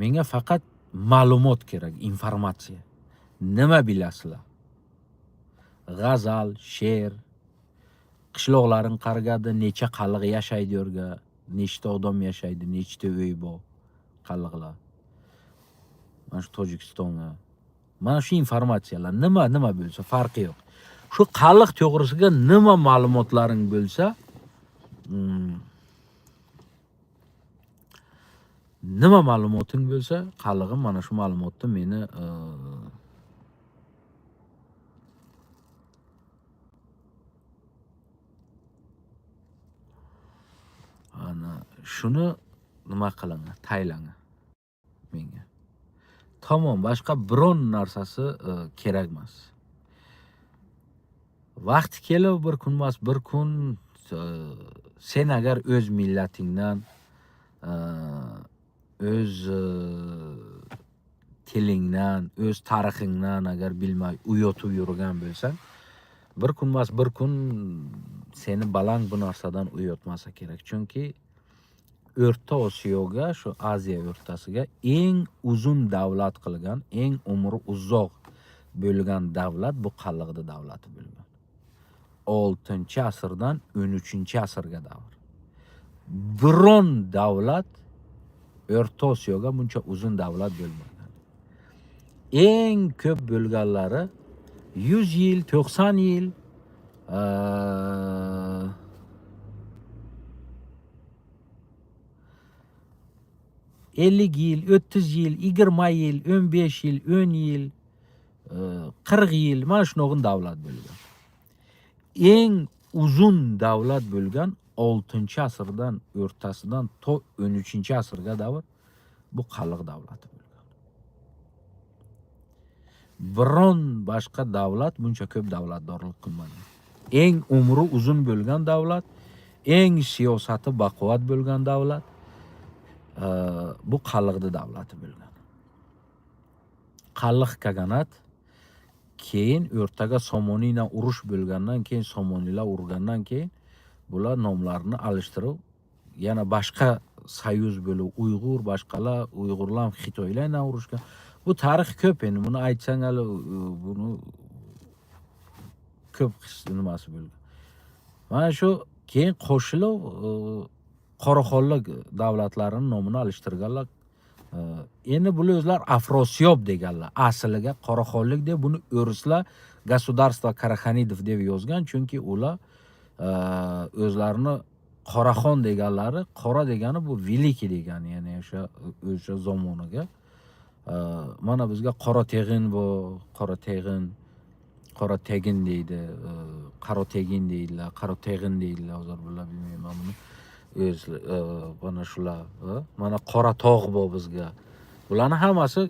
Menga faqat ma'lumot kerak, informatsiya. Nima bilasizlar? G'azal, she'r, qishloqlaring qargada necha qalliq yashaydi yerga, nechta odam yashaydi, nechta uy bor qalliqlar. Mana shu Tojikistonga. Mana shu informatsiyalar nima nima bo'lsa farqi yo'q. Shu qalliq to'g'risiga nima ma'lumotlaring bo'lsa, nima ma'lumoting bo'lsa, qallig'im, mana shu ma'lumotni meni ana shuni nima qiling, taylang menga. Tamom, boshqa biron narsasi kerak emas. Vaqti kelib, bir kun emas, bir kun sen agar o'z millatingdan, o'z tilingdan, o'z tarixingdan agar bilmay uyotib yurgan bo'lsang, bir kun emas, bir kun seni balang bu narsadan uyotmasa kerak. Chunki O'rta Osiyoga, shu Aziya o'rtasiga eng uzun davlat qilgan, eng umri uzoq bo'lgan davlat bu Qalliqda davlati bo'lgan. 6-asrdan 13-asrga davr. Biron davlat O'rta Osiyoga buncha uzun davlat bo'lmagan. Eng ko'p bo'lganlari 100 yil, 90 yil, 50 yil, 30 yil, 20 yil, 15 yil, 10 yil, 40 yil, mana shunaqa davlat bo'lgan. Eng uzun davlat bo'lgan 6-asrdan o'rtasidan to 13-asrga davr bu Qalliq davlati bo'lgan. Biron boshqa davlat buncha ko'p davlatdorlik qilmagan. Eng umri uzun bo'lgan davlat, eng siyosati baquvvat bo'lgan davlat bu Qalliqda davlati bo'lgan. Qalliq kaganat keyin o'rtaga Somoniylar urush bo'lgandan keyin, Somoniylar urgandan keyin bular nomlarini alishtirib, yana boshqa soyuz bo'lib, Uyg'ur, boshqalar, Uyg'urlar ham Xitoylar bilan urushgan. Bu tarix ko'p endi, buni aytsang hali buni ko'p nimasi bo'lgan. Mana shu keyin qo'shilib Qoraxonlik davlatlarining nomini alishtirganlar. Endi bular o'zlar Afrosiyob deganlar. Asliga Qoraxonlik deb buni o'rislar Государство Караханидов deb yozgan, chunki ular o'zlarini Qoraxon deganlari, qora degani bu великий degani, ya'ni o'sha zamoniga. Mana bizga Qora Teg'in, bu Qora Teg'in, Qora Tegin deydi, Qaro Tegin deydilar, Qaro Teg'in deydilar, hozir bular bilmayman buni. O'z mana shular, mana Qora tog' bu bizga. Bularni hammasi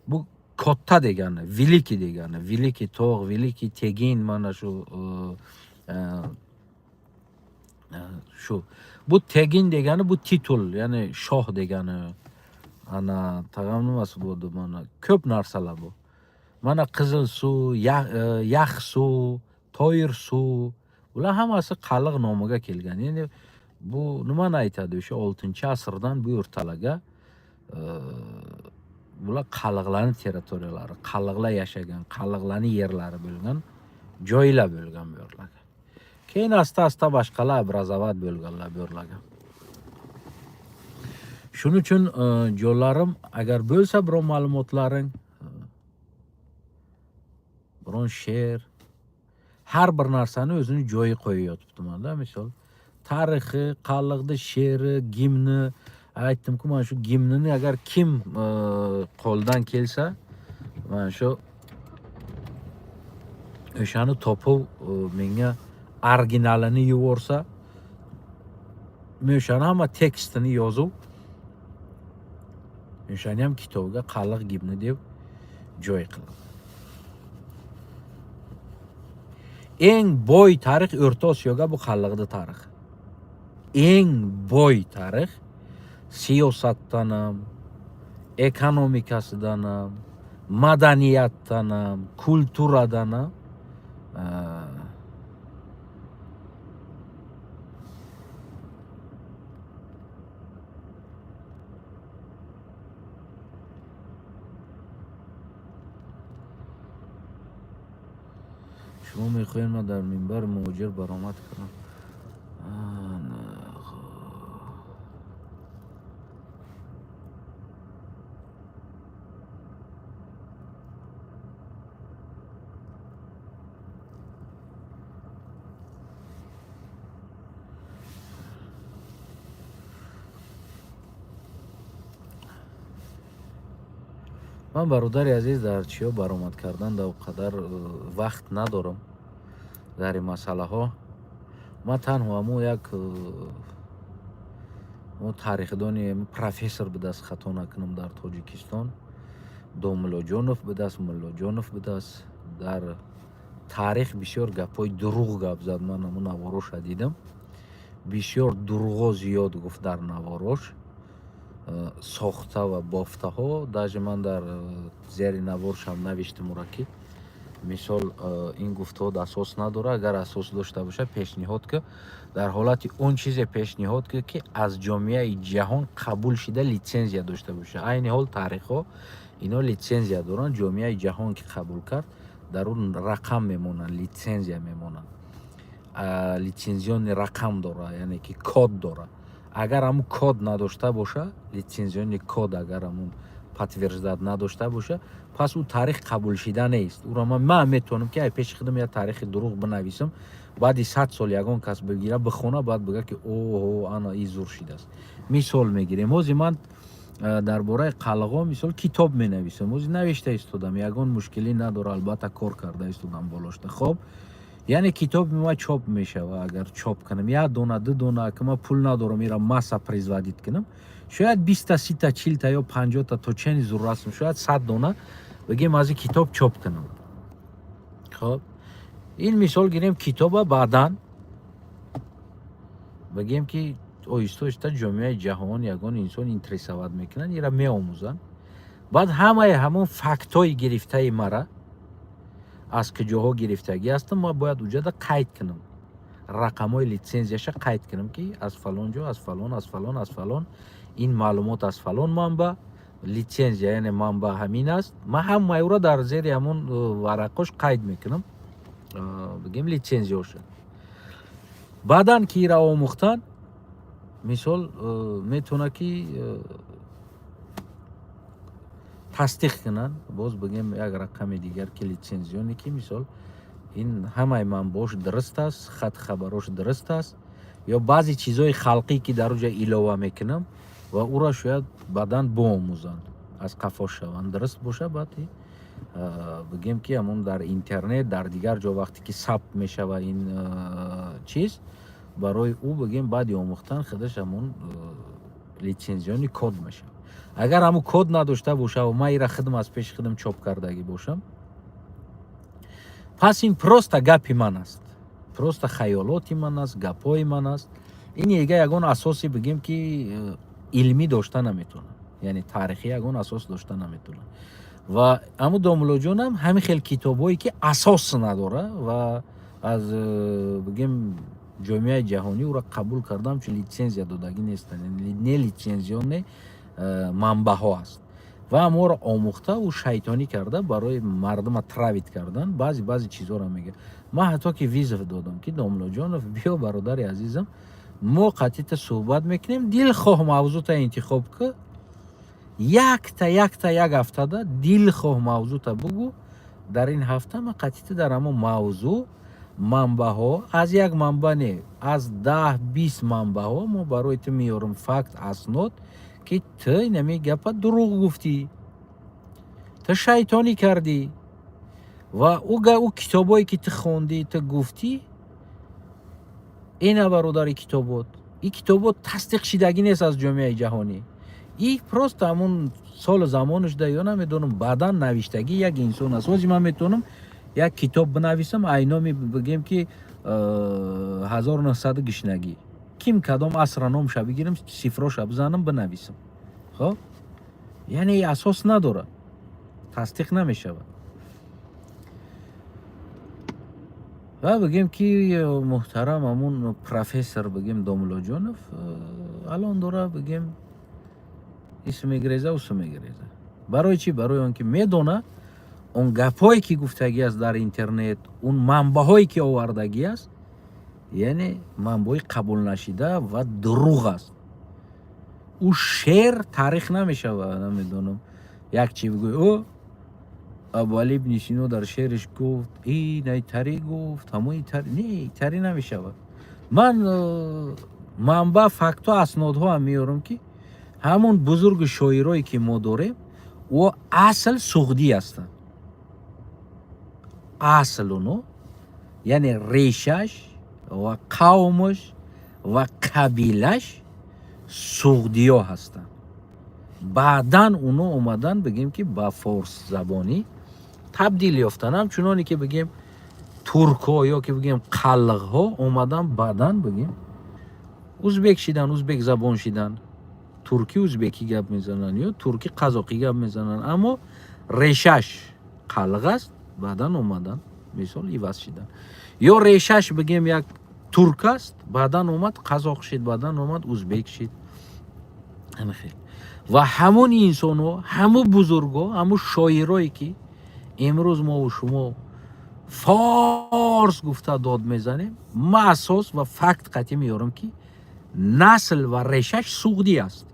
Bu katta degani, великий degani, великий tog', великий tegin, mana shu shu. Bu tegin degani bu titul, ya'ni shoh degani. Ana tag'am nimasi bo'ldi mana ko'p narsalar bu. Mana Qizil suv, Yax suv, Toyir suv, bular hammasi qalliq nomiga kelgan. Endi bu nimani aytadi? O'sha 6-asrdan bu o'rtalaga bular qalliqlarning territoriyalari, qalliqlar yashagan, qalliqlarning yerlari bo'lgan joylar bo'lgan bu yerlarga. Keyin asta-asta boshqalar obrazovat bo'lganlar bu yerlarga. Shuning uchun jonlarim, agar bo'lsa biror ma'lumotlaring, biron she'r, har bir narsani o'zini joyi qo'yib yotibdiman-da, misol tarixi, qalliqni she'ri, gimni aytdim-ku, mana shu gimnini agar kim qo'ldan kelsa, mana shu o'shani topib menga originalini yuborsa, men o'shani hamma tekstini yozib, o'shani ham kitobga qalliq gimni deb joy qilaman. Eng boy tarix O'rta Osiyoga bu qalliqni tarixi. Eng boy tarix siyosatdan ham, ekonomikasidan ham, madaniyatdan ham, kulturadan ham, шумо мехоҳед ман дар минбар муҳоҷир баромад кунам? Ман, бародари азиз, дар чиё баромад кардан дар қадар вақт надорам дар ин масъалаҳо. Ман танҳо ҳамун як тарихдони профессор будааст, хато накунам, дар Тоҷикистон Домуллоҷонов будааст, Муллоҷонов будааст. Дар таърих бисёр гапҳои дурӯғ гап зад. Ман ҳамун навороша дидам, бисёр дурӯғҳо зиёд гуфт дар наворош, сохта ва бофтаҳо. Даже ман дар зери наворшам навиштам ура, ки мисол ин гуфтаҳо асос надорад. Агар асос дошта бошад, пешниҳод ки, дар ҳолати он чизе пешниҳод ки аз ҷомеаи ҷаҳон қабул шида, литсензия дошта бошад. Айни ҳол таърихҳо ино литсензия доранд, ҷомеаи ҷаҳон ки қабул кард, дар он рақам мемонанд, литсензия мемонанд, лицензионный рақам дорад, яъне ки код дорад. Агар ҳамун код надошта боша, лицензионный код агар ҳамун подтверждать надошта боша, пас ӯ таърих қабулшида нест. Ӯро ман метавонам ки ай пеши худам як таърихи дурӯғ бинависам, баъди 100 сол ягон кас бигира, бихона, баъд бигӯяд ки оҳо, ана и зур шидааст. Мисол мегирем, ҳозир ман дар бораи қалғо мисол китоб менависам, ҳозир навишта истодам, ягон мушкилӣ надора, албатта кор карда истодам болошта. Хоб, яъне китоби ман чоп мешава. Агар чоп кунам як дона, ду дона, ки ман пул надорам ира масса производить кунам, шояд 20-та, 30-та, 40-та ё 50-та, то чени зур расм, шояд 100 дона бигем аз ин китоб чоп кунам. Хоб, ин мисол гирем китоба, баъдан бигем ки оҳиста оҳиста ҷомеаи ҷаҳон, ягон инсон интересовать мекунанд, ира меомӯзанд. Баъд ҳамаи ҳамон фактҳои гирифтаи мара аз куҷоҳо гирифтагӣ ҳастам, ман бояд уҷада қайд кунам, рақамҳои литсензияша қайд кунам, ки аз фалон ҷо, аз фалон, аз фалон, аз фалон, ин маълумот аз фалон манбаъ, литсензия, яъне манбаъ ҳамин аст. Ман ҳамаи ӯро дар зери ҳамон варақош қайд мекунам, бигем литсензияоша. Баъдан ки ира омӯхтан, мисол метавонад ки тасдиқ кунанд, боз бигем як рақами дигар, ки лицензионе, ки мисол ин ҳамаи манбаош дуруст аст, хат хабарош дуруст аст, ё баъзе чизҳои халқӣ ки дар оҷа илова мекунам ва ӯро шояд баъдан боомӯзанд, аз қафо шаванд, дуруст боша. Баъд бигем ки ҳамон дар интернет, дар дигар ҷо вақте ки сабт мешава ин чиз, барои ӯ бигем баъди омӯхтан худаш ҳамон Лицензионный код мешавад. Агар ҳамун код надошта бошаву ман ира худам аз пеши худам чоп кардагӣ бошам, пас ин просто гапи ман аст, просто хаёлоти ман аст, гапҳои ман аст. Ин ега ягон асосе, бигем ки, илмӣ дошта наметавонад, яъне таърихӣ ягон асос дошта наметавонад. Ва ҳамун домуллоҷонам ҳамин хел китобҳое ки асос надора ва аз бигем, ҷомеаи ҷаҳонӣ ӯро қабул кардам, чун литсензия додагӣ нестанд, не лицензионный манбаъҳо аст. Ва ҳаморо омӯхта, ӯ шайтонӣ карда, барои мардума травить кардан баъзе баъзе чизҳоро мегӯяд. Ман ҳатто ки вызов додам, ки домуллоҷонов, биё, бародари азизам, мо қатъита суҳбат мекунем, дилхоҳ мавзӯъта интихоб ки, якта якта як ҳафтада дилхоҳ мавзӯъта бугӯ. Дар ин ҳафта ман қатъита дар ҳамон мавзӯъ манбаъҳо, аз як манбаъ не, аз 10-20 манбаъҳо мо барои ту меёрам факт, аснод, ки ту инами гапа дурӯғ гуфтӣ, ту шайтонӣ кардӣ ва ӯ китобое ки ту хондӣ, ту гуфтӣ, ина, бародари, китобот, ин китобот тасдиқшидагӣ нест аз ҷомеаи ҷаҳонӣ. И просто ҳамун солу замонаш да ё намедонам, баъдан навиштагӣ як инсон аст. Ҳозир ман метавонам як китоб бинависам, айноми, бигем ки, 1900 гишнагӣ, ким кадом асра номша бигирам, сифроша бизанам, бинависам. Хоб, яъне асос надорад, тасдиқ намешавад. Ва бигем ки, муҳтарам ҳамун профессор, бигем, Домуллоҷонов алон дора, бигем, исм мегиреза, усм мегиреза. Барои чӣ? Барои он ки медона, он гапҳое ки гуфтагӣ аст дар интернет, он манбаъҳое ки овардагӣ аст, яъне манбаъҳои қабулнашида ва дурӯғ аст. Ӯ шеър таърих намешавад. Намедонам, як чи бигӯй, ӯ Абуали ибни Сино дар шеъриш гуфт, ин тари гуфт, ҳамои тари не, тари намешавад. Ман манбаъ, фактҳо, аснодҳоам меёрам, ки ҳамон бузургу шоирое ки мо дорем, ӯ асл суғдӣ ҳастанд. Асл уно, яъне решаш ва қавмаш ва қабилаш суғдиё ҳастанд. Баъдан уно омадан, бигем ки, ба форсзабонӣ табдил ёфтанд, ҳамчуноне ки, бигем, туркҳо ё ки, бигем, қалғҳо омадан, баъдан, бигем, узбек шидан, узбек забон шидан, туркӣ узбекӣ гап мезананд ё туркӣ қазоқӣ гап мезананд, аммо решаш қалғ аст. Баъдан омадан, мисол, иваз шидан. Ё решаш, бигем, як турк аст, баъдан омад қазоқ шид, баъдан омад узбек шид. Ҳамин хел. Ва ҳамон инсонҳо, ҳамун бузургҳо, ҳамун шоирое ки имрӯз мову шумо форс гуфта дод мезанем, ма асос ва факт қатъӣ меёрам, ки насл ва решаш суғдӣ аст.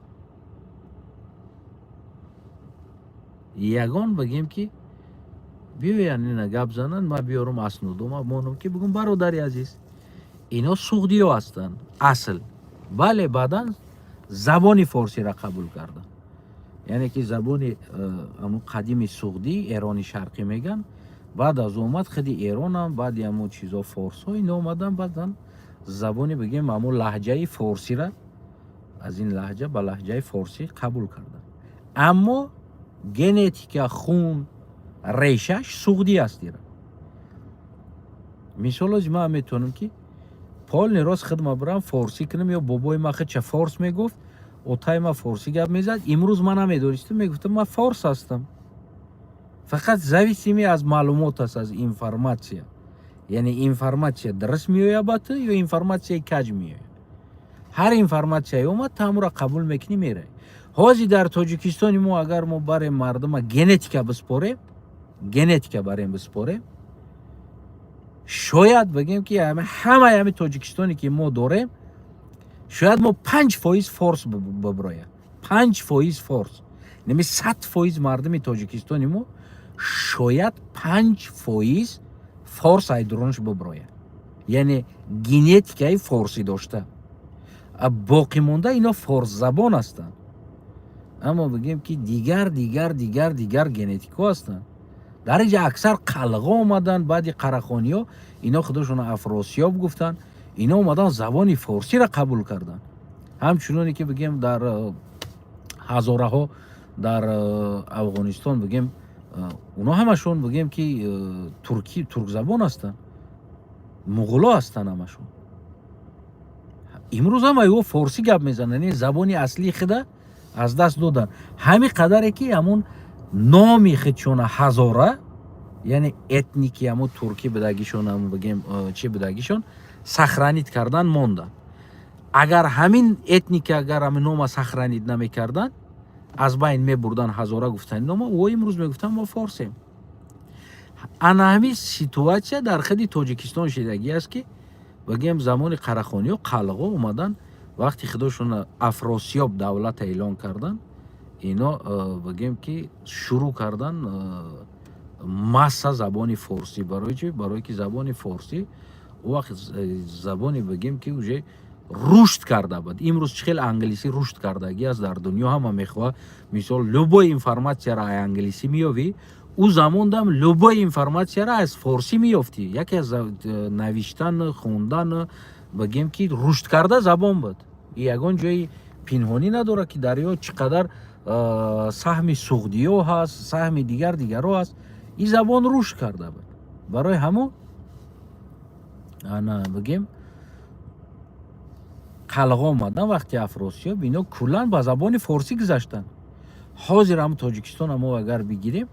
Ягон, бигем ки, биёянд, ина гап зананд, ма биёрам аснодома монам, ки бигӯм: бародари азиз, ино суғдиё ҳастанд асл. Бале, баъдан забони форсиро қабул карданд, яъне ки забони ҳамун қадими суғдӣ, эрони шарқӣ мегӯянд. Баъд аз омад худи эронам, баъди ҳамун чизо форсҳо ино омадан, баъдан забони, бигем, ҳамун лаҳҷаи форсира аз ин лаҳҷа ба лаҳҷаи форсӣ қабул карданд, аммо генетика, хун, решаш суғдӣ аст. Ира мисол ози ман метавонам ки полный рост хидма бирам, форсӣ кунам, ё бобои ман худша форс мегуфт, отаи ман форсӣ гап мезад. Имрӯз ман намедонистам, мегуфтам ман форс ҳастам. Фақат зависимый аз маълумот аст, аз информация, яъне информация дуруст меояд ба ту ё информатсияи каҷ меояд. Ҳар информатсияе омад, ту ҳамонро қабул мекунӣ, меравӣ. Ҳозир дар Тоҷикистони мо агар мо барем мардума генетика биспорем, генетика барем биспорем, шояд, бигем ки, ҳамаи ҳами тоҷикистоне ки мо дорем, шояд мо 5% форс биброяд, 5% форс. Неми 100% мардуми тоҷикистони мо шояд 5% форс айдуронаш биброяд, яъне генетикаи форсӣ дошта. Боқӣ монда ино форсзабон ҳастанд, аммо, бигем ки, дигар дигар дигар дигар генетикҳо ҳастанд. Дар инҷа аксар қалғо омаданд. Баъди қарахониҳо ино худошонро афросиёб гуфтанд. Ино омадан, забони форсиро қабул карданд. Ҳамчуноне ки, бигем, дар ҳазораҳо дар Афғонистон, бигем, оно ҳамашон, бигем, ки туркӣ, туркзабон ҳастанд, муғуло ҳастанд ҳамашон. Имрӯз ҳам ё форсӣ гап мезананд, яъне забони аслии худа аз даст доданд. Ҳамин қадаре ки ҳамун номи худшона ҳазора, яъне этники ҳамун туркӣ будагишон, ҳамун, бигем, чӣ будагишон сохранить кардан монданд. Агар ҳамин этника, агар ҳамин нома сохранить намекарданд, аз байн мебурдан ҳазора гуфтани нома, о имрӯз мегуфтанд, мо форсем. Ана ҳамин ситуация дар худи Тоҷикистон шидагӣ аст, ки, бигем, замони Қарахониё қалғо омадан, вақти худошона Афросиёб давлата эълон кардан, ино, бигем, ки шурӯъ кардан масса забони форсӣ. Барои чи? Барое ки забони форсӣ он вақт забони, бигем, ки уже рушд карда буд. Имрӯз чӣ хел англисӣ рушд кардагӣ аст дар дунё, ҳама мехоҳад, мисол, любой информацияро ай англисӣ меёвӣ, ӯ замондам любой информацияро аз форсӣ меёфтӣ. Яке аз навиштан, хондан, бигем, ки рушд карда забон буд. И ягон ҷои пинҳонӣ надорад, ки дар ё чӣ қадар саҳми суғдиё ҳаст, саҳми дигар дигаро ҳаст. Ин забон рушд карда буд. Барои ҳамон, ана, бигем, қалғо омадан вақти Афросиёб, ино куллан ба забони форсӣ гузаштанд. Ҳозир ҳам Тоҷикистон мо агар бигирем